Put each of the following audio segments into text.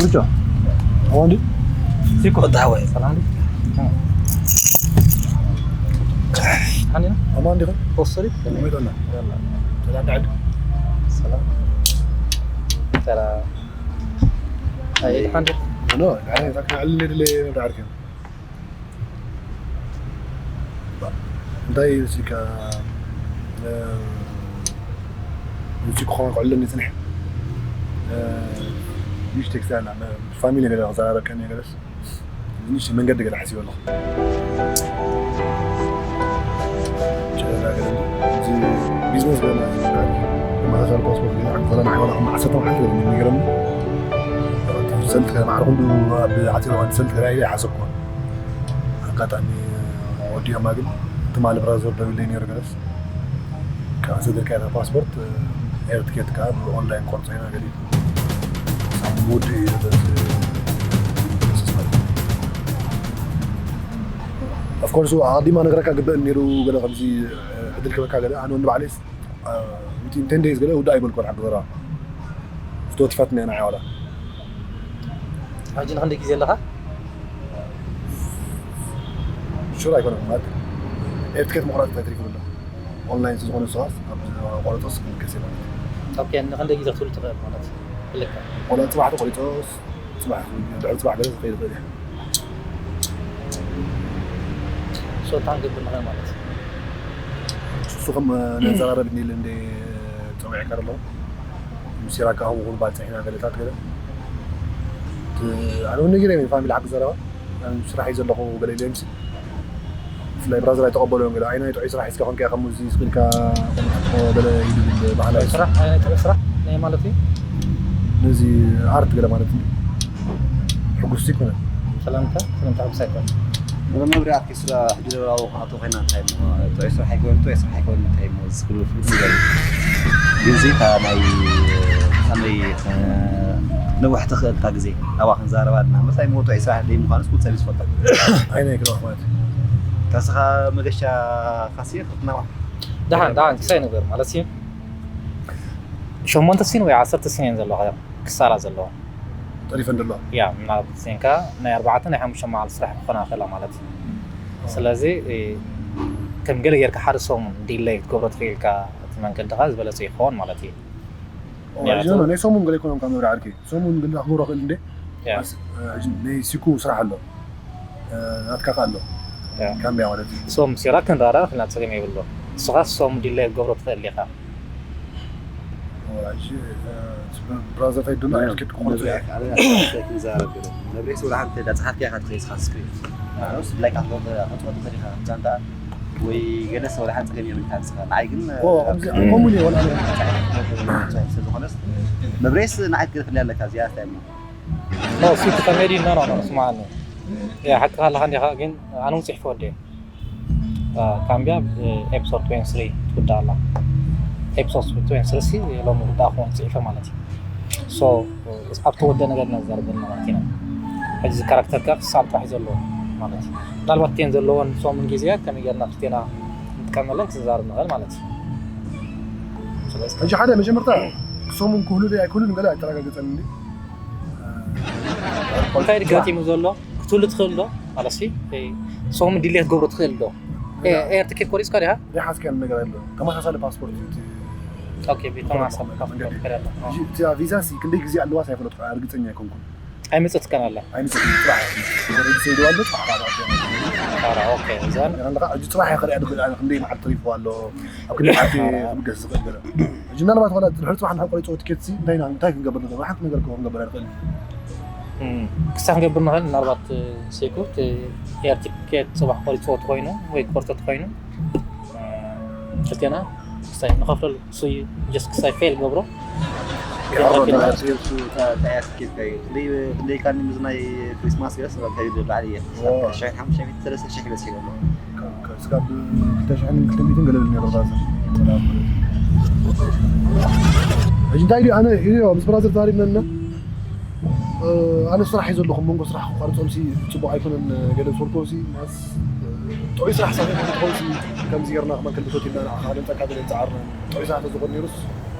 ብቻ ኣማን ድዩ? ሲኮ ወዲ ሓወይ ሰላም ድዩ? ሓኒና ኣማን ዲኹም? ወሰሪ ከመይ ጠና? ሰላም ዳዕድ ሰላም ሰላም ኣይ ሓንዲ ኖ ዳዕድ ታክና ዕልል ድለ ዳዕድ እንታይ ኢልካ ውጭ ክኾን ክዕለኒ ፅንሐ ንእሽተይ ክሳላ ፋሚሊ ገለ ክዘራረብ ከኒ ገለስ ንእሽተይ መንገዲ ገለ ሓሲበ ኣለኹ ቢዝነስ ገና መሳሳሪ ፓስፖርት ገና ዓሰርተ መዓልቲ ገለ የሚገርም ሰልፍ ገለ ማዕረ ኩሉ ኣብ ዓፂሮ ሰልፍ ገለ ኢለ ሓሰብኩ ኣጋጣሚ ወዲኦማ ግን ትማሊ ብራዘር ደዊለይ ነይሩ ገለስ ካብ ሰደልካ ኢኻ ፓስፖርት ኤር ትኬት ከዓ ብኦንላይን ቆርፆ ኢና ገሊ ውድእ እዩ ኦፍኮርስ ኣቐዲማ ነገረካ ግበእ ነይሩ ገለ ከምዚ ዕድል ክበካ ገለ ኣነ ንባዕለይ ቴን ደይዝ ገለ ውዳእ ኣይበልኮን ሓቂ ዘረባ ፍትወት ይፈትና ኢና ዓዋላ ሕጂ ንክንደይ ግዜ ኣለካ ሹር ኣይኮነን ማለት ኤርትኬት ምቁራፅ እንታይ ትሪፉ ኣሎ ኦንላይን ስለዝኾነ ንስኻስ ኣብ ቆረፆስ ክምልከስ ማለት ኦኬ ንክንደይ ግዜ ክትብሉ ትኽእል ማለት ክልተ ቆላ ፅባሕ ተቆሪፆስ ፅባሕ ድሕሪ ፅባሕ ገለ ዝኸይድ ይኽእል እየ ሶታ ክንገብር ንኽእል ማለት እዩ ንሱ ከም ነዘራረብ ኒል እንደ ፀዊዕካ ኣለኹ ምስ ኢራካ ከምኡ ባልፀ ኢና ገለታት ገለ ኣነ እውን ነጊረ ፋሚሊ ሓቂ ዘረባ ስራሕ እዩ ዘለኹ ገለ ኢለ ምስ ብፍላይ ብራዘር ኣይተቐበሎን ገለ ኣይናይ ጥዑይ ስራሕ ሒዝካ ኮንካ ከም እዚ ስክልካ ገለ ይብል ባህላ ስራሕ ኣይናይ ጥዑይ ስራሕ ናይ ማለት እዩ ነዚ ኣርት ገለ ማለት እዩ ሕጉስቲ ይኮነ ሰላምታ ሰላምታ ሕጉስ ኣይኮነ መብሪያ ኣኪስ ሕጂ ደብራዊ ክኣቶ ኮይና እንታይ እሞ ጥዑይ ስራሕ ኣይኮነ ጥዑይ ስራሕ ኣይኮነ እንታይ እሞ ዝክሉ ፍልጥ ይበል ግን እዚ እታ ናይ ከመይ ነውሕ ተኽእልታ ግዜ ኣብኣ ክንዛረባ ድና መሳይ ሞ ጥዑይ ስራሕ ደይ ምዃንስ ኩሉ ሰብ ዝፈልጦ ኣይናይ ክረኽ ማለት ተስኻ መገሻ ካሲ ክትናዋ ደሓን ደሓን ክሳይ ነገር ማለት እዩ ሸሞንተ ሲን ወይ ዓሰርተ ሲን እየን ዘለዋ ክሳራ ዘለዋ ጠሪፈን ደሎ ያ ምናልባት ዜንካ ናይ ኣርባዕተ ናይ ሓሙሽተ መዓልቲ ስራሕ ክኾና ክእላ ማለት እዩ ስለዚ ከም ገለ ጌርካ ሓደ ሰሙን ዲለይ ክትገብሮ ትኽእልካ እቲ መንገድኻ ዝበለፀ ይኸውን ማለት እዩ ናይ ሰሙን ገለ ይኮኖም ካብ መብሪ ዓርኪ ሰሙን ግን ክገብሮ ክእል እንደ ናይ ሲኩ ስራሕ ኣሎ ናትካ ከ ኣሎ ካምቢያ ማለት እዩ ሶም ሲራ ክንራራ ክና ፀገም የብሎ ንስኻ ሶም ዲለይ ክትገብሮ ትኽእል ኢኻ ብራዘር ታይ ድማ ክትቆርፅ ክንዛረብ ገለ መብሬስ ወላ ሓንቲ ዳፀሓፍኪያ ኢኻ ትኸይድ ስኻ ስክሪን ስ ብላይ ካብ ክትወጥ ትኽእል ኢኻ ዛንታ ወይ ገለ ሰብ ወላ ሓንቲ ፀገም የብልካ ንስኻ ንዓይ ግን ከምኡ ወላ ዝኾነስ መብሬስ ንዓይ ክትገርፍልያ ኣለካ እዚኣ እንታይ እሞ No, si ti famedi no no no ስማዓኒ ያ ሓቅኻ ኣለኻ እንዲኻ ግን ኣነ እውን ፅሕፈ ወደ ካምቢያ ኤፕሶድ ትዌንቲ ትሪ ትውዳእ ኣላ ኤፕሶድ ትዌንቲ ትሪ ሲ ሎሚ ውዳእ ክኾን ፅሒፈ ማለት እዩ ሶ ኣብ ተወደ ነገር ኢና ዝዛረበና ማለት ኢና ሕጂ እዚ ካራክተር ከ ክሳብ ጥራሕ እዩ ዘለዎ ማለት እዩ ምናልባት እተን ዘለዎን ሰሙን ግዜያት ከመይ ጌርና ክልቴና ንጥቀመለን ክዛረብ ንኽእል ማለት እዩ ሕጂ ሓደ መጀመርታ ሰሙን ክህሉ ዶ ኣይክህሉን ገለ ኣይተረጋገፀን እንዲ እንታይ ድጋጢሙ ዘሎ ክትህሉ ትኽእል ዶ ማለት ሲ ሰሙን ድሌት ገብሮ ትኽእል ዶ ኤር ትኬት ቆሪፅካ ዲኻ ዘይሓዝካዮ ነገር ኣሎ ተመሳሳሊ ፓስፖርት እዩ እቲ ኦኬ ቤት ተማሳሊ ፓስፖርት ከደ ኣሎ ሕጂ እቲ ቪዛ ሲ ክንደይ ግዜ ኣለዋስ ኣይፈለጥኩ ርግፀኛ ኣይኮንኩን ኣይመፀትካን ኣላ ኣይምፅእ ፅባሕ ኦልሬዲ ሰይድዋ ኣሎ ፅባሕ ኦኬ እዛን ኣለካ ሕጂ ፅባሕ ክሪኣ ድኽእል ኣነ ክንደይ መዓልቲ ተሪፍዋ ኣሎ ኣብ ክንደይ መዓልቲ ክምገስ ዝኽእል ገለ ሕጂ ምናልባት ዋላ ድሕሪ ፅባሕ ንሓ ቆሪፅዎ ትኬት ሲ እንታይ ኢና እንታይ ክንገብር ንኽእል ሓንቲ ነገር ከ ክንገብር ኣይንኽእል ክሳ ክንገብር ንኽእል ምናልባት ሴኩርት ኤር ትኬት ፅባሕ ቆሪፅዎ ተኮይኑ ወይ ቆርቶ ተኮይኑ ክልቴና ክሳይ ንኸፍለሉ እሱ ጀስት ክሳይ ፌል ገብሮ ክንደይካኒ ምስ ናይ ክሪስማስ ገስ ከይዱ ላዕሊ እየ ሸሕ ሓሙሽተ ሚእቲ ሰለስተ ሺሕ ይበፅሕ ኣሎ ስጋብ ክልተ ሽሕን ክልተ ሚእትን ገለ ነይሩ ራዘ ሕጂ እንታይ ድዩ ኣነ ምስ ብራዘር ተዛሪብና ኣነ ስራሕ እዩ ዘለኹም መንጎ ስራሕ ክቋርፆም ሲ ፅቡቅ ኣይኮነን ገለ ዝፈልኮ ሲ ጥዑይ ስራሕ ሳፈ ክትኾን ሲ ከምዚ ጌርና ክመክል ትፈት ኢልና ንዓኻ ነምፀካ ገለ ፃዓርና ጥዑይ ስራሕ ተዝኾን ነይሩስ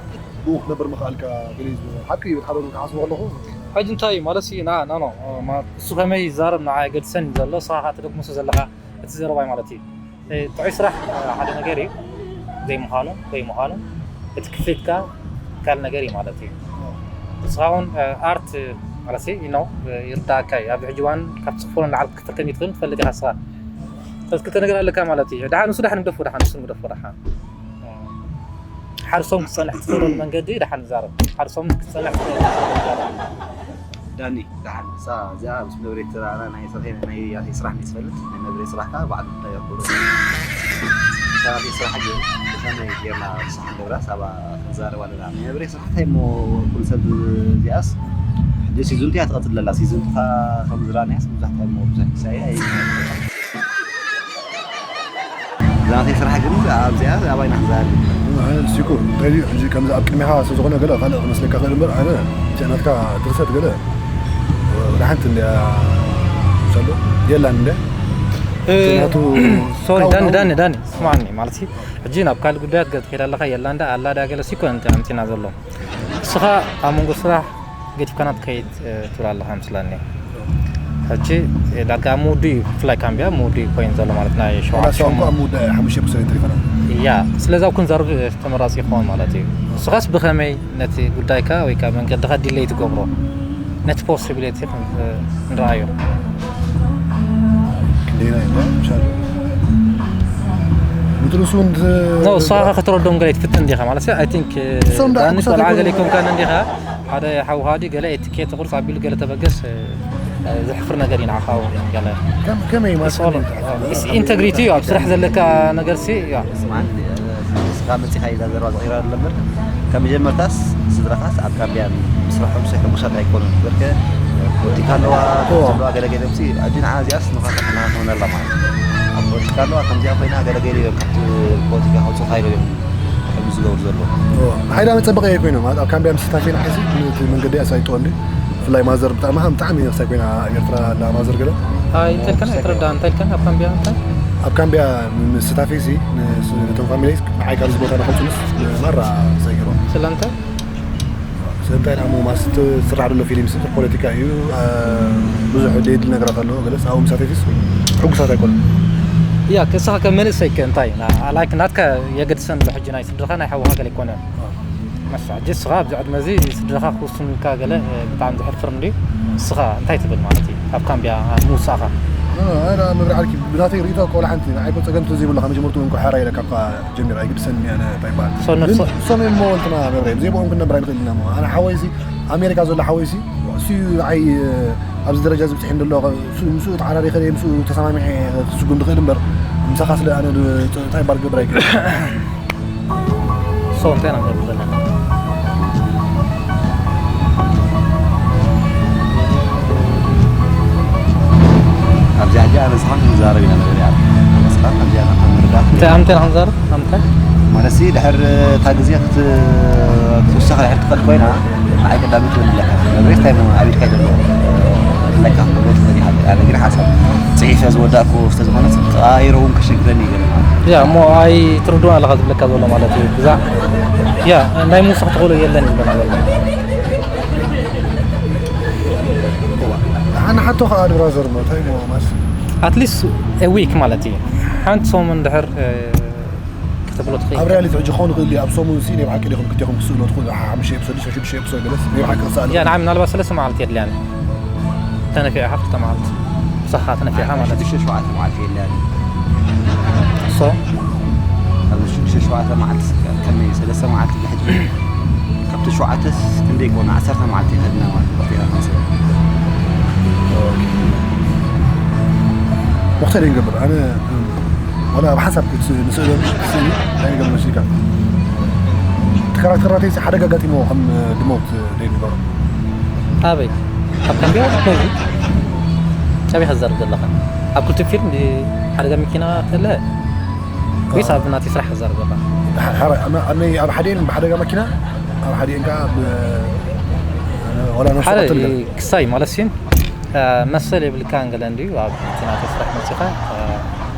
ብኡ ክትነብር ምኽኣልካ ገለ እዩ ዝብሎ ሓቂ እዩ ሓደ ክሓስቦ ከለኹ ሕጂ እንታይ እዩ ማለት እዩ? ና ኖ ኖ፣ ማ- እሱ ከመይ ይዛረብ ንዓ የገድሰን እዩ ዘሎ። ንስኻ ከዓ ትደግምሶ ዘለኻ እቲ ዘረባይ ማለት እዩ። እ፣ ጥዑይ ስራሕ፣ እ፣ ሓደ ነገር እዩ። ዘይምዃኑ ወይ ምዃኑ፣ እቲ ክፍሊትካ ካልእ ነገር እዩ ማለት እዩ። ንስኻ እውን፣ እ፣ ኣርት ማለት እዩ፣ you know፣ እ፣ ይርዳእካ እዩ። ኣብዚ ሕጂ እዋን ካብ ትጽሕፎ ንላዕሊ ክትከፍል ከም ይትኽእል ትፈልጥ ኢኻ ንስኻ። ስለዚ ክልተ ነገር ኣለካ ማለት እዩ። ደሓን ንሱ ደሓን ንግደፎ፣ ደሓን ንሱ ንግደፎ፣ ደሓን። ሓደ ሰሙን ክጸንሕ ትኽእለሉ መንገዲ ደሓን ንዛረብ። ሓደ ሰሙን ክጸንሕ ትኽእለሉ መንገዲ። ዳኒ፣ ደሓን። እሳ እዚኣ ምስ መብሬት ተራእና ናይ ስርሐ-፣ ናይ ያተይ ስራሕ እንዲትፈልጥ፣ ናይ መብሬት ስራሕ ከዓ ባዕሉ እንታይ የኽብሮ። እሳ ያተይ ስራሕ ግን ብኸመይ ጌርና ስራሕ ንገብራ፣ ሳባ ክንዛረብ ኣለና። ናይ መብሬት ስራሕ እንታይ እሞ ኩሉ ሰብ እዚኣስ፣ ሕጂ ሲዝን ቱ እያ ትቐጽል ዘላ። ሲዝን ቱ ኸ ከም ዝረኣናያስ መብዛሕትኦም እሞ ብዙሕ ኪሳይ ኣይመልክትን። ናተይ ስራሕ ግን ኣብዚኣ ኣባይና ክንዛረብ። ኣነ ንሱ እኮ እንታይ ድዩ፣ ሕጂ ከምዚ ኣብ ቅድሚኻ ስለ ዝኾነ ገለ ካልእ ክመስለካ ይኽእል እምበር፣ ኣነ እዚኣ ናትካ ድርሰት ገለ ወላ ሓንቲ እንድያ ዘሎ የላን እንድያ። እ፣ ናቱ ሶሪ፣ ዳኒ፣ ዳኒ፣ ዳኒ፣ ስማዕኒ፣ ማለት እዩ፣ ሕጂ ናብ ካልእ ጉዳያት ገለ ትኸይድ ኣለኻ፣ የላ እንዳ፣ ኣላ ዳ ገለ ሲኮ እንተ ኣምጺና ዘሎ። ንስኻ ኣብ መንጎ ስራሕ ገዲፍካና ትከይድ፣ እ፣ ትብል ኣለኻ መስለኒ። ሕጂ፣ እ፣ ዳርጋ ኣብ ምውዱ እዩ፣ ብፍላይ ካምቢያ ምውዱ እዩ ኮይኑ ዘሎ ማለት ናይ ሸውዓተ ዋላ ሰው እኮ ኣብ ምውዳእ ሓሙሽተ ፐርሰንት ተሪፈና። ያ፣ ስለዚ ኣብ ክንዛረብ፣ እ፣ ተመራጺ ይኸውን ማለት እዩ። ንስኻስ ብኸመይ ነቲ ጉዳይካ ወይ ከዓ መንገድኻ ዲለይ ትገብሮ? ነቲ ፖሲቢሊቲ፣ እ፣ ንረኣዮ። ክንደይና ኢና፣ ምሻል። ምጥርሱ እንት-፣ ኖ፣ ንስኻ ከተረዶም ገለ ትፍትን እንዲኻ ማለት እዩ። I think፣ እ፣ እሶም ደኣ ዳኒ ሓጉሳት ቆልዓ ገለ ኣይኮኑን። ይኮንካን እንዲኻ። ሓደ ሓውኻ ድዩ ገለ ኤቲኬት ቁርጽ ኣቢሉ ገለ ተበገስ፣ እ፣ እ፣ ዘሕፍር ነገር እዩ ንዓኻ እውን ገለ። ከም-፣ ከመይ ማለት ኢትስ ኦል፣ ከመይ? It's ኢንተግሪቲ እዩ ኣብ ስራሕ ዘለካ ነገር ሲ፣ ያ። ስማዕኒ፣ እ፣ ንስኻ መጺኻ ኢዛ ዘረባ ዝቐይራ ኣሎ እምበር፣ ካብ መጀመርታስ ስድራኻስ ኣብ ካምቢያን ምስራሖም ሲ ሕጉሳት ኣይኮኑን። በርከ ፖለቲካ ኣለዋ፣ እዎ። ዘለዋ ገለ ገለ ሲ፣ ሕጂ ንዓ እዚኣስ ንኻ ተኸናኸነላ ማለት እዩ። ኣብ ፖለቲካ ኣለዋ፣ ከምዚኣ ኮይና ገለ ገለ እዮም ካብቲ ፖለቲካ ከውጽኡኻ ኢሎም እዮም ከምዚ ዝገብሩ ዘለዉ። እዎ። ንሓይዳ መጸበቒ እየ ኮይኖም፣ ኣብ ካምቢያ ምስታፍ ኢና ሕዚ፣ ነቲ መንገዲ ኣሳይጥዎ እንዲ። ብፍላይ ማዘር ብጣዕሚ ሃም-፣ ብጣዕሚ እየ ክሳይ ኮይና ኣብ ኤርትራ ኣላ ማዘር ገለ። ኣይ፣ እንታይ ኢልካና? ኣይተረዳእን። እንታይ ኢልካና? ኣብ ካምቢያ እንታይ? ኣብ ካምቢያ ምስታፊ ሲ፣ ንስ-፣ ነቶም ፋሚሊ ንዓይ ካብዚ ቦታ ንኸውፅንስ ማራ ክሳይ ገይሮም። ስለምንታይ? ስለምንታይ? ንኣሞ ማስ ትስራሕ ዘሎ ፊልም ሲ ፖለቲካ እዩ። አ፣ ብዙሕ ደድሊ ነገራት ኣለዎ። ገለስ ኣብኡ ምሳተፊስ ሕጉሳት ኣይኮኑን። ያ፣ ክሳኻ ከም መንእሰይ ከ እንታይ? ና-፣ ላይክ ናትካ የገድሰን ዶ ሕጂ ናይ ስድራኻ ናይ ሓውኻ ገለ ኣይኮነን? አ። መስ፣ ሕጂ ንስኻ ኣብዚ ዕድመ እዚ ስድራኻ ክውስኑልካ ገለ፣ እ፣ ብጣዕሚ ዘሕፍር እንድዩ። ንስኻ እንታይ ትብል ማለት እዩ? ኣብ ካምቢያ ምውሳእኻ? ኖ፣ ኖ፣ ኣነ መብርሂ ዓርኪ፣ ብናተይ ርእይቶ እኮ ወላ ሓንቲ፣ ንዓይ እኮ ጸገም እንተዘይብሉ ካብ መጀመርትኡ እንኳ ሓራ ኢለካ እኳ ጀሚረ፣ ኣይግድሰኒ ኣነ እንታይ ይበሃል። So፣ ንሶ- ግን ንሶም እዮም እሞ እንትና መብርሂ፣ ብዘይብኦም ክንነብር ኣይንኽእልን ኢና እሞ። ኣነ ሓወይሲ ኣሜሪካ ዘሎ ሓወይሲ፣ እሱ እዩ ንዓይ፣ እ፣ ኣብዚ ደረጃ እዚ ብፅሒን ዘሎ፣ እሱ፣ ምስኡ ተዓራሪኸ፣ ምስኡ ተሰማሚዐ ክስጉም ዝኽእል እምበር፣ ምሳኻ ስለ ኣነ ድ-፣ እንታይ ይባል ክገብር ኣይክእልን። So፣ እንታይ ኢና ክንገብር ዘለና? ኣብዚ ሕጂ ኣነ ንስኻን ክንዛረብ ኢና ንብል፣ ንስኻን ከምዚኣ ኢና ክንርዳእ። እንታይ፣ ኣብ ምንታይ ኢና ክንዛረብ? ኣብ ምንታይ? ማለትሲ፣ ድሕር እታ ግዜ ክት-፣ ክትውሰኽ ድሕር ትኽእል ኮይና፣ ንዓይ ቀዳሚ ትብል ኣለካ። መብሬስ እንታይ ሞ ኣብ ኢድካ እዩ ዘሎ? ኣለካ ክትብሎ ትኽእል ኢኻ። ኣነ ግን ሓሳብ ጽሒፈ ዝወዳእኩ ስለ ዝኾነ፣ ክቐያይሮ እውን ከሸግረኒ ይገርም። ያ፣ እሞ ኣይትርድኡን ኣለኻ ዝብለካ ዘሎ ማለት እዩ። ብዛ-፣ ያ፣ ናይ ምውሳኽ ተኽእሎ የለን ይብለና ዘሎ። ኣነ ሓቶ ከኣ ብራዘር ሞ፣ እንታይ ሞ፣ ማስ? At least a week ማለት እዩ። ሓንቲ ሰሙን ድሕር፣ እ፣ ከተብሎ ትኽእል። ኣብ ሪያሊቲ ሕጂ ክኸውን ይኽእል እዩ። ኣብ ሰሙን ሲ ናይ ብሓቂ ዲኹም ክልቴኹም ክትስእሉ ትኽእሉ። ሓሙሽተ ኤፒሶድ፣ ሽዱሽተ ኤፒሶድ ገለስ ናይ ብሓቂ ክሰኣል ያ፣ ይኽእል። ንዓይ ምናልባት ሰለስተ መዓልቲ የድልያኒ። ተነፊዕኻ ክልተ መዓልቲ። ምሳኻ ተነፊዕኻ ማለት እዩ። ሽዱሽተ ሸውዓተ መዓልቲ የድልያኒ። So? ኣብ ሽዱሽተ ሸውዓተ መዓልቲ ከመይ ሰለስተ መዓልቲ ብሕጂ ካብቲ ሸውዓተስ ክንደይ ኮነ? ዓሰርተ መዓልቲ ይኸድና ማለት እዩ። ወቅቲ ኢና ክንስእ። ኦኬ። ወቅቲ ደይ ንገብር። ኣነ ዋላ ኣብ ሓንሳብ ክት-፣ ንስእሎ ምሽ ክትስእሊ እንታይ ገለ መሲልካ? እቲ ካራክተር ናተይ ሓደ ኣጋጢሞ ከም ድሞት ደይ ንገሮ። ኣበይ? ኣብ ካምቢያ ወይ? ጸቢኻ ትዛረብ ዘለኻ? ኣብ ክልቲኡ ፊልም ድ-፣ ሓደጋ መኪና ተለ? ወይስ ኣብ ናተይ ስራሕ ትዛረብ ዘለኻ? ሓ-፣ ሓ-፣ ኣብ፣ ኣብ ናይ፣ ኣብ ሓደን ብሓደጋ መኪና፣ ኣብ ሓደን ከኣ ብ-፣ ዋላ ነፍሲ ሓደ ቀትል ገለ። ክሳይ ማለት ሲን፣ እ፣ መሰል የብልካን ገለ እንድዩ፣ ኣብ እቲ ናተይ ስራሕ መጺኻ፣ እ፣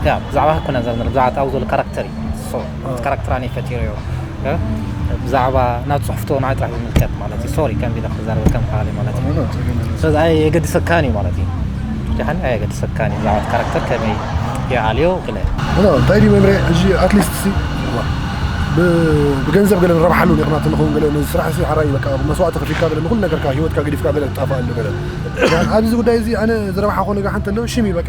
ያ፣ ብዛዕባ ክኮነ ዘርዘር፣ ብዛዕባ ኣብኡ ዘሎ ካራክተር እዩ። ሶ፣ እ። እቲ ካራክተር ኣነ ፈጢረዮ። ብዛዕባ ናብ ጽሑፍቶ ንዓይ ጥራሕ ዝምልከት ማለት እዩ። ሶሪ ከምዚ ኢለ ክዛረበካ ምኽኣለይ ማለት እዩ። ስለዚ ኣየገድሰካን እዩ ማለት እዩ። ደሓን ኣየገድሰካን እዩ ብዛዕባ እቲ ካራክተር ከመይ ይኣልዮ ገለ። ኖ፣ እንታይ ድዩ መምርሒ? ሕጂ ኣትሊስት ሲ ብ-፣ ብገንዘብ ገለ ንረብሓሉ ኔርና እንተንኸውን ገለ ነዚ ስራሕ ሲ ሓራይ በቃ መስዋእቲ ከፊልካ ገለ ንኹሉ ነገርካ ህይወትካ ገዲፍካ ገለ ትጣፍኣሉ ገለ። ኣብዚ ጉዳይ እዚ ኣነ ዝረብሓ ኮነ ሓንቲ ኣለዎ ሽም እዩ በቃ።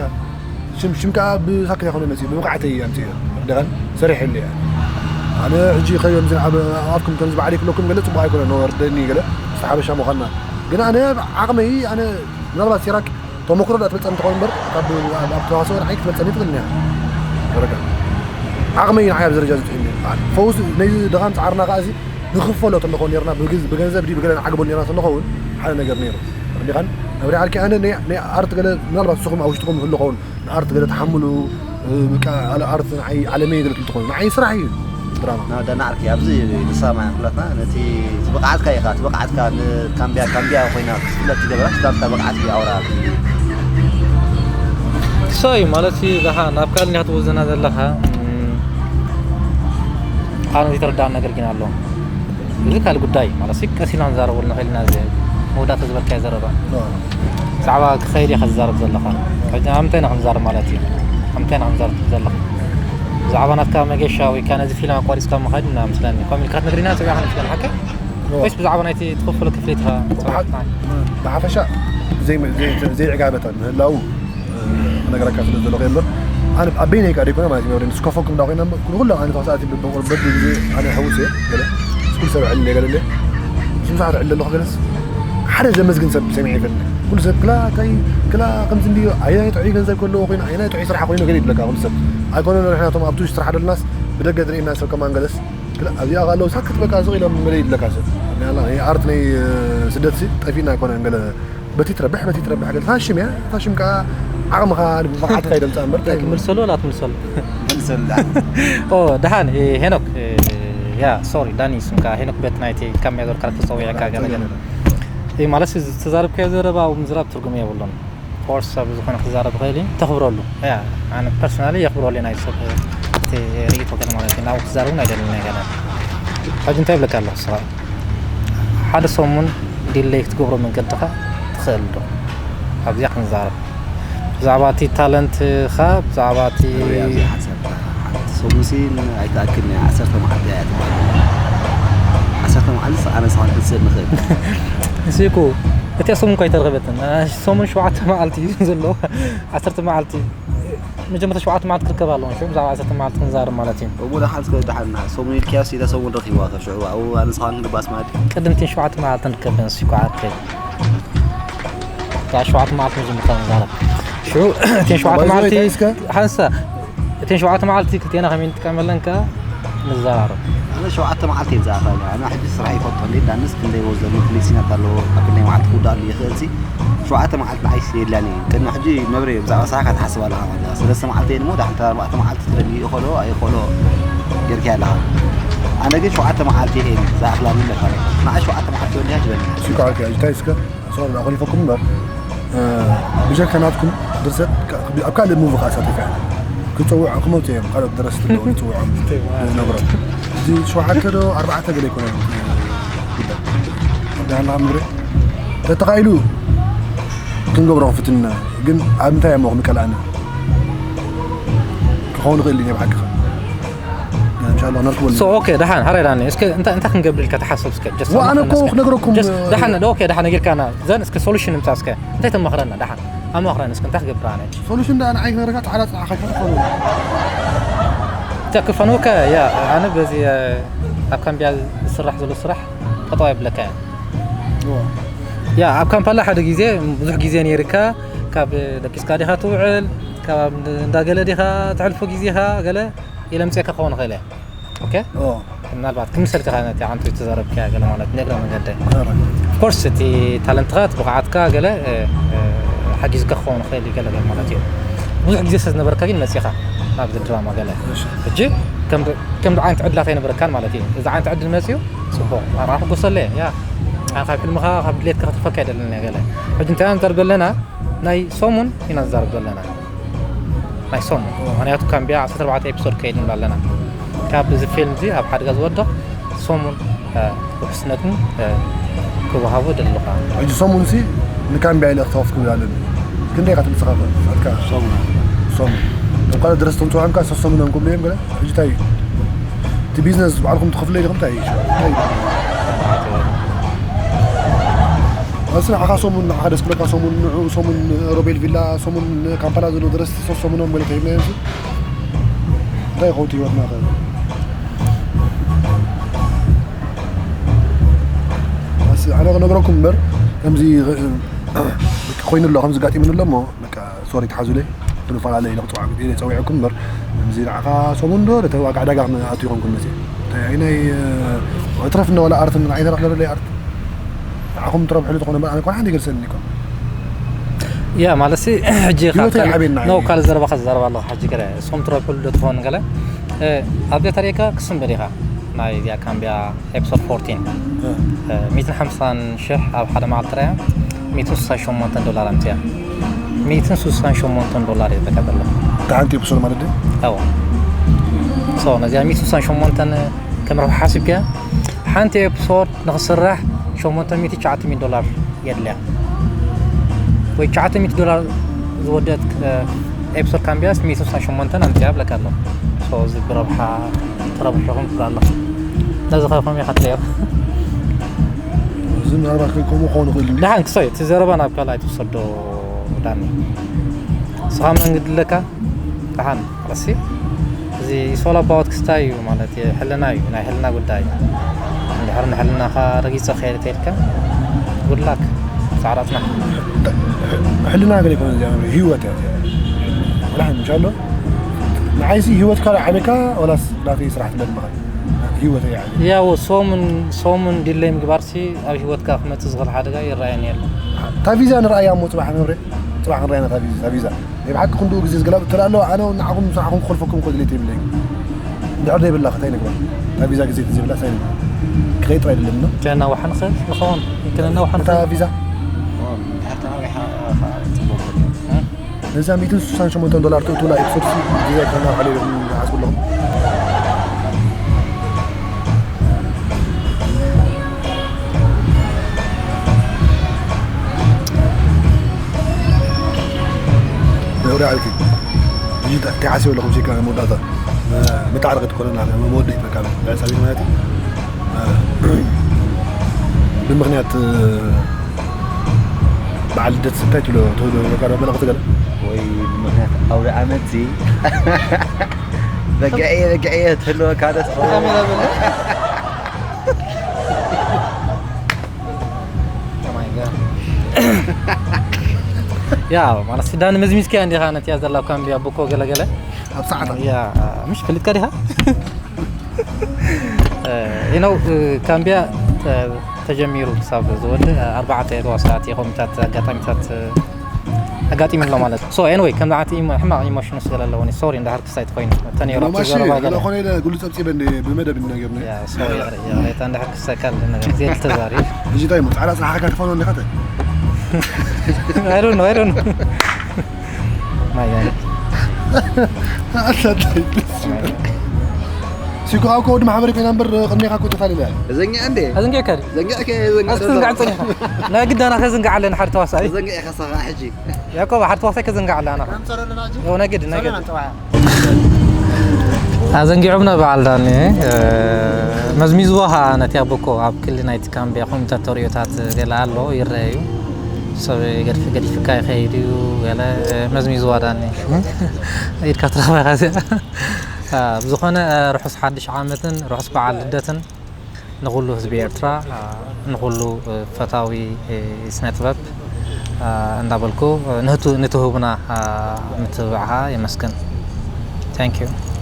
ሽም ሽም ከዓ ብሳክት ኣይኮነ መፅኡ ብብቕዓተይ እየ ኣምፅኡ። ደኻን ሰሪሐሉ እየ። ኣነ ሕጂ ከዮም ዝን ኣብ ኣፍኩም ከምዚ ባዕለይ ክብለኩም ገለ ፅቡቅ ኣይኮነ ነወርደኒ ገለ ምስ ሓበሻ ምዃንና። ግን ኣነ ዓቕመይ ኣነ ምናልባት ሲራክ ተመክሮ ዳ ትበልፀኒ ትኸውን እምበር ካብ ኣብ ተዋስኦ ንዓይ ክትበልፀኒ ትኽእል እያ። በረካ ዓቕመይ ንዓይ ኣብ ደረጃ ዝጥዕኒ ፈውስ ነዚ ደኻን ፃዕርና ከዓ እዚ ንኽፈሎ ተንኾን ነርና ብግዝ-፣ ብገንዘብ ድዩ ብገለ ንዓግበሉ ነርና ተንኸውን ሓደ ነገር ነይሩ። ርዲኻን ኣብሪ ዓርኪ ኣነ ናይ፣ ናይ ኣርት ገለ ምናልባት ንስኹም ኣብ ውሽጥኹም ይህሉ ኸውን ንኣርት ገለ ተሓምሉ ብቃ ኣለ ኣርት ንዓይ ዓለመይ ገለ ትኾኑ ንዓይ ስራሕ እዩ ድራማ። ና ዳና ዓርኪ ኣብዚ ንሳ ማይ ኩላትና ነቲ ትብቃዓትካ ኢኻ ትብቃዓትካ ንካምቢያ ካምቢያ ኮይና ክትፍለጥ ትገብራ ስታርታ ብቃዓት እዩ ኣውራ። ሰይ ማለት እዩ ደሓ ናብ ካልእ እንዲኻ ትውዝና ዘለኻ። ኣነ ዘይተረዳእን ነገር ግን ኣሎ። እዚ ካልእ ጉዳይ ማለት ሲ ቀስ ኢልና ንዛረበሉ ንኽእል ኢና። እዚ መወዳእታ ዝበልካዮ ዘረባ ብዛዕባ ክኸይድ እየ ከዝዛረብ ዘለኻ። ሕጂ ኣብ ምንታይ ኢና ክንዛረብ ማለት እዩ? ኣብ ምንታይ ኢና ክንዛረብ ዘለኻ? ብዛዕባ ናትካ መገሻ ወይ ከዓ ነዚ ፊልም ኣቋሪፅካ ምኻድ ኢና ምስለኒ። ከምኡ ኢልካ ትነግሪና ፀዊዕካ ንፍለን ሓቀ? ወይስ ብዛዕባ ናይቲ ትኽፍሎ ክፍሊት ኢኻ ብሓ-፣ ብሓፈሻ ዘይ-፣ ዘይ-፣ ዘይዕጋበታ ምህላው ክነገረካ ስለ ዘለኹ እየ እምበር፣ ኣነ ኣብ በይነይ ከኣ ደይኮነ ማለት እዩ፣ ንስከፈኩም እንዳ ኮይና እምበር፣ ኩሉ፣ ኩሉ ኣነ ተዋሳእቲ በ-፣ በ-፣ በቢ ግዜ ኣነ ሕውስ እየ፣ ገለ፣ ምስ ኩሉ ሰብ ዕልል እየ፣ ገለ፣ ገለ። እሱም ሰዓት ዕልል ኣለኹ፣ ገለስ፣ ሓደ ዘመስግን ሰብ ሰሚዐ ይፈልጥ። ኩሉ ሰብ፣ ክላ፣ እንታይ፣ ክላ፣ ከምዚ እንድዮ፣ ኣየናይ ጥዑይ ገንዘብ ከለዎ ኮይኑ፣ ኣየናይ ጥዑይ ስራሕ ኮይኑ፣ ገለ ይብለካ፣ ኩሉ ሰብ። ኣይኮነን፣ ንሕና እቶም ኣብ ትውሽ ስራሕ ደለናስ፣ ብደገ ዝርእየና ሰብ ከማን፣ ገለስ፣ ክላ፣ ኣብዚኣ ከለዉ፣ ሳክት፣ በቃ፣ ስቕ ኢሎም፣ ገለ ይብለካ ሰብ። ናይ ኣላ፣ ናይ ኣርት፣ ናይ፣ ስደትሲ፣ ጠፊእና ኣይኮነን፣ ገለ፣ በቲ ትረብሕ፣ በቲ ትረብሕ፣ ግን ፋሽም እያ። ፋሽም ከኣ ዓቕምኻ፣ ብቕዓትካ ይደምጻ እምበር፣ እንታይ ክምልሰሉ ወላ ትምልሰሉ? መልሰላ። ኦ፣ ደሓን፣ እ፣ ሄኖክ፣ እ፣ ያ፣ ሶሪ፣ ዳኒ፣ ስምካ ሄኖክ በት ናይቲ ካሜራ ዞር ካራክተር ጸዊዐካ ገለ ገለ። እ፣ ማለት፣ እዚ ዝተዛረብካዮ ዘረባ ኣብ ምዝራብ ትርጉም የብሉን። ፎርስ ሰብ ዝኾነ ክዛረብ ይኽእል እዩ፣ ተኽብረሉ። ያ፣ ኣነ ፐርሰናሊ የኽብረሉ ናይ ሰብ፣ እቲ ርእይቶ ገለ ማለት እዩ። ናብኡ ክዛረብ እውን ኣይደልን እየ ገለ። ሕጂ እንታይ ይብለካ ኣለኹ፣ ንስኻ ሓደ ሰሙን ዲለይ ክትገብሮ መንገድኻ ትኽእል ዶ? ኣብዚኣ ክንዛረብ። ብዛዕባ እቲ ታለንትኻ፣ ብዛዕባ እቲ ኣበይ ኣብዚ ሓንሳብ ሓንቲ ሰሙን ሲ ን-፣ ኣይትኣክልን እያ። ዓሰርተ መዓልቲ እያ ትበሃል። ዓሰርተ መዓልቲ ኣነ ንስኻ ክንሕሰብ ንኽእል። ንስኩ፣ እቲኣ ሰሙን እኳ ኣይተረኸበትን። እ፣ ሰሙን ሸውዓተ መዓልቲ እዩ ዘሎ። ዓሰርተ መዓልቲ። መጀመርታ ሸውዓተ መዓልቲ ክርከብ ኣለዎ። ሽዑ ብዛዕባ ዓሰርተ መዓልቲ ክንዛረብ ማለት እዩ። እሞ ደሓን እስከ ደሓን ና። ሰሙን ኢልካዮ ሲ እታ ሰሙን ረኺብዋ ከ ሽዑ ኣብኡ ኣነ ንስኻ ክንባስ ማለት እዩ። ቅድም እተን ሸውዓተ መዓልቲ ንርከብ ንስኩ ዓርከይ። እታ ሸውዓተ መዓልቲ መጀመርታ ንዛረብ። ሽዑ እተን ሸውዓተ ባይዘወይ መዓልቲ እንታይ እስከ? ሓንሳ፣ እተን ሸውዓተ መዓልቲ ክልቴና ከመይ ንጥቀመለን ከኣ ንዘራረብ። ኣነ ሸውዓተ መዓልቲ እየ ዝኣኽል። ኣነ ሕጂ ስራሕ ይፈልጦ እንዴ፣ ዳንስ ክንደይ ወዘሉ፣ ክንደይ ሲናት ኣለዎ፣ ኣብ ክንደይ መዓልቲ ክውዳእሉ ይኽእል ሲ፣ ሸውዓተ መዓልቲ ንዓይስ የድልያን እዩ። ቅድሚ ሕጂ መብሬ ብዛዕባ ስራሕካ ትሓስብ ኣለኻ ማለት እዩ። ሰለስተ መዓልቲ እየ እሞ፣ ዳሕንታ ኣርባዕተ መዓልቲ ትደሊ ይኽእሎ ኣይኽእሎ ጌርካዮ ኣለኻ። ኣነ ግን ሸውዓተ መዓልቲ እየ ዝኣኽላኒ ኣለካ። ንዓይ ሸውዓተ መዓልቲ ወዲያ ትበልኒ። እሱ ከዓ እንታይ እስከ ሶሪ፣ ኣኹሊፈኩም እምበር፣ እ፣ ብጀካ ናትኩም ድርሰት፣ ካ-፣ ኣብ ካልእ ሙቪ ከኣ ሳቲፈ እየ። ክጸውዖ ክመጹ እዮም፣ ካልኦት ደረስቲ ኣለዉ፣ ክጽውዖም ዝነግሮም። እዚ ሸውዓተ ዶ ኣርባዕተ ገለ ይኮነ ጉዳይ። ወዲ ሃና ምድሪ ተተኻኢሉ ክንገብሮ ክፍትን ኢና፣ ግን ኣብ ምንታይ እሞ ክንቀልኣና? ክኸውን ይኽእል እዩ፣ ናይ ብሓቂ ኸ? ኢንሻላህ፣ ነርክበሉ። ሶ፣ ኦኬ፣ ደሓን፣ ሓራይ ዳኒ፣ እስከ እንታይ፣ እንታይ ክንገብር ኢልካ ትሓስብ እስከ? ጀስት ዋ፣ ኣነ ኣማኽረና እኮ እስከ። ክነግረኩም። ጀስት፣ ደሓን፣ ዶ፣ ኦኬ፣ ደሓን፣ ነጊርካና። ዘን እስከ ሶሉሽን ንምጻእ እስከ። እንታይ ተማኽረና፣ ደሓን? ኣማኽረኒ እስከ፣ እንታይ ክገብር ኣነ? ሶሉሽን ደኣ ንዓይ ክነግረካ፣ ጻዕዳ ጽናሕ ከይኮነ ትኾኑ። እንታይ ክፋንወካ? ያ፣ ኣነ በዚ፣ እ፣ ኣብ ካምቢያ ዝስራሕ ዘሎ ስራሕ ጠጠው የብለካ እየ። ዋ። ያ፣ ኣብ ካምፓላ ሓደ ግዜ፣ ብዙሕ ግዜ ነይርካ፣ ካብ ደቂስካ ዲኻ ትውዕል፣ ካብ እንዳገለ ዲኻ ተሕልፎ ግዜኻ፣ ገለ ኢለ ምጽኤካ ክኸውን ይኽእል እየ። ኦኬ? ኦ። ምናልባት ክምሰልካ ነቲ ዓንቱ ዝተዛረብካያ ገለ ማለት ነግረ መንገደይ። ኦራይት። ኦፍ ኮርስ እቲ ታለንትኻ፣ እቲ ብቕዓትካ ገለ፣ እ፣ እ፣ ሓጊዝካ ክኸውን ይኽእል እዩ ገለ ገለ ማለት እዩ። ብዙሕ ግዜ ስለ ዝነበረካ ግን መጺኻ ናብዚ ድራማ ገለ። እሺ። ሕጂ ከም፣ ከም ዓይነት ዕድላት ኣይነበረካን ማለት እዩ። እዚ ዓይነት ዕድል መጺኡ ጽቡቕ። ኣርዓ ክጎሰለ እየ። ያ። ኣነ ካብ ሕልምኻ፣ ካብ ድሌትካ ከተፈካ ኣይደልን እየ ገለ። ሕጂ እንታይ ኢና ንዛረብ ዘለና? ናይ ሰሙን ኢና ንዛረብ ዘለና። ናይ ሰሙን። ምኽንያቱ ካምቢያ ዓሰርተ ኣርባዕተ ኤፒሶድ ከይድ ንብላ ኣለና። ካብ እዚ ፊልም እዚ ኣብ ሓደጋ ዝወድቕ ሰሙን ውሕስነትን ክወሃቦ ደልኻ። ሕጂ ሰሙን ሲ ንካምቢያ ኢለ ክተወፍ ክብል ኣለኒ። ክንደይ ኢኻ ትምስኻፈ ኣትካ? ሰሙን። እኳ ድረስ ተምፅዋንካ ሰሰሙን እዮም ክብሉ እዮም ገለ። ሕጂ እንታይ እቲ ቢዝነስ ባዕልኩም ትኸፍለ ኢኹም እንታይ እዩ? ኣስ ንዓኻ ሰሙን ንዓኻ ደስ ክብለካ ሰሙን ንዑ ሰሙን ሮቤል ቪላ ሰሙን ካምፓላ ዘሎ ድረስ ሰሰሙኖም ገለ ከይብና እዮም። እንታይ ይኸውን ህይወትና ከ? ኣነ ክነግረኩም እምበር ከምዚ ኮይኑ ኣሎ ከምዚ ጋጢሙኒ ኣሎ እሞ በቃ ሶሪ ተሓዙለይ። ብንፈላለ ኢለ ክፅዋዕ ኢለ ፀዊዐኩም እምበር ከምዚ ንዓኻ ሰሙን ዶ ተዋጋዕ ዕዳጋ ክኣቱ ይኾንኩን መፅእ እንታይ ናይ እትረፍና ዋላ ኣርት ኣይተረፍለለይ ኣርት ንዓኹም ትረብሕሉ ዝኾነ እምበር ኣነ ኮን ሓንቲ ይገልሰኒ እኮ ያ ማለት ሲ ሕጂ ህይወተይ ዓብየና እዩ። ካልእ ዘረባ ከዘረባ ኣለኹ ሕጂ ገለ እሶም ትረብሕሉ ዶ ትኸውን ገለ ኣብዚኣ ተሪእካ ክስም በሊኻ ናይ እዚኣ ካምቢያ ኤፕሶድ ፎርቲን ሚትን ሓምሳን ሽሕ ኣብ ሓደ መዓልቲ ጥራያ ሚትን ስሳን ሸሞንተን ዶላር ኣምፅያ። ሚትን ስሳን ሸሞንተን ዶላር እየ ዝጠቀም ዘለኹ። እታ ሓንቲ ኤፕሶድ ማለት ድዩ? ኣዎ። ሶ ነዚኣ ሚትን ስሳን ሸሞንተን ከም ረብሓ ሓሲብካያ ሓንቲ ኤፕሶድ ንኽስራሕ ሸሞንተ ሚእቲ ትሽዓተ ሚእቲ ዶላር የድልያ። ወይ ትሽዓተ ሚእቲ ዶላር ዝወደት ኤፕሶድ ካምቢያስ ሚትን ስሳን ሸሞንተን ኣምፅያ ብለካ ኣሎ። ሶ እዚ ብረብሓ ተረብሕኹም ትብላ ኣለኹ። ነዚ ኸ ከመይ ኢኻ ትሪኦ? እዚ ምናልባት ግን ከምኡ ክኸውን ይኽእል እዩ። ደሓን ክሶይ እቲ ዘረባ ናብ ካልእ ኣይትውሰዶ ዳኒ። ንስኻ መን ግድለካ? ደሓን ረሲ እዚ ኢሶላ ባወት ክስታይ እዩ ማለት እዩ ሕልና እዩ ናይ ሕልና ጉዳይ እዩ። እንድሕር ንሕልናኻ ረጊጸ ከይደ ተልካ ጉድላክ ጻዕራትና ሕልና ገለ ይኮነ እዚኣ ህይወት እያ እዚኣ። ወላ ሕን ምሻሎ ንዓይሲ ህይወትካ ዓበካ ወላስ ናተይ ስራሕ ትለምኻ ህይወት እያ። ያው ሶምን ሶምን ዲለይ ምግባርሲ ኣብ ህይወትካ ክመጽእ ዝኽእል ሓደጋ ይረኣየኒ ኣሎ። ታቪዛ ንረኣያ እሞ ጽባሕ ንብረ ጽባሕ ክንረኣያ ታቪዛ ታቪዛ ናይ ብሓቂ ክንድኡ ግዜ ዝገላብጥ ተላ ኣለዋ ኣነ እውን ንዓኹም ንስዓኹም ክኸልፈኩም እኮ ድሌት የብለይ። እንድሕር ዘይብላ ከታይ ንግበር እታ ቪዛ ግዜ ዘይብላ እንታይ ንግበር ክኸይድ ጥራይ ደለኒ ዶ? ከነናውሓ ንኽእል ንኸውን ከነናውሓ እታ ንኽእል ቪዛ ነዛ ሚእትን ስሳን ሸሞንተን ዶላር ትእትውላ ኤፕሶድ ሲ ቪዛ ይኮና ሓሊልኩም ዝሓስቡ ኣለኹም መውዳ ዓልኪ እዚ ተዓስዮ ኣለኹም ሴካ መወዳእታ መታዕረቂ ትኮነና መወደኢት በቃ ብዕሳቢት ማለት እዩ ብምክንያት በዓል ልደት እንታይ ትብሎ ትብሎ በቃ መልእኽቲ ገለ ወይ ብምክንያት ኣውደ ዓመት ሲ በግዐየ በግዐየ ትህልወካ ዶ ትኸውን ያ ማለት ሲዳን መዝሚዝኪያ እንዲኻ ነቲያ ዘላ ካምቢያ ቡኮ ገለገለ ኣብ ሰዓታ ያ ምሽ ፍልጥካ ዲኻ ኢነው ካምቢያ ተጀሚሩ ክሳብ ዝወድእ ኣርባዕተ ተዋሳእቲ ኮሚታት ኣጋጣሚታት ኣጋጢሙ ኣሎ ማለት ሶ ኤንወይ ከም ዝዓት ሕማቕ ኢሞሽን ስለ ኣለዎ ሶሪ እንዳሃር ክሳይ ትኮይኑ ተነይሮ ሎማሽ ዘረባ ገለ ለኾነ ኢለ ጉሉ ጸብጺበ እንደ ብመደብ ይናገርኒ ያ ሶሪ ሬታ እንዳሃር ክሳይ ካል ነገር ዜል ተዛሪ እዚ ታይ ሞ ጻዕዳ ጽሓካ ትፈኖ እንዲኻ ተ I don't know I don't know my god ኣሰለይ ሲኮ ኣብ ከወዲ ማሕበር ኮይና እምበር ቅድሜኻ ኮ ተፋሊለ ዘንጊዐ እንዴ ኣዘንጊዕካ ድዩ ዘንጊዕከ ዘንጊዕከ ዘንጊዕ እስቲ ዝንጋዕ ጸኒኻ ናይ ግዳና ከዝንጋዕ ኣለና ሓደ ተዋሳኢ ዘንጊዕ ከሳኻ ሕጂ ያዕቆብ ሓደ ተዋሳኢ ከዝንጋዕ ኣለና ዮ ናይ ግድ ናይ ግድ ኣዘንጊዖምና በዓል ዳኒ መዝሚዝዋ ኸዓ ነቲ ኣቦኮ ኣብ ክሊ ናይቲ ካምቢያ ኮሚታት ተሪኦታት ገለ ኣሎ ይረአ እዩ ሰብ ገድፊ ገዲፍካ ይኸይድ እዩ ገለ መዝሚዝዋ ዳኒ ኢድካ ትረኽባ ኢኻ እዚኣ ብዝኾነ ርሑስ ሓድሽ ዓመትን ርሑስ በዓል ልደትን ንኹሉ ህዝቢ ኤርትራ ንኹሉ ፈታዊ ስነ ጥበብ እንዳበልኩ ንትህቡና ምትብባዕካ የመስግን። Thank you።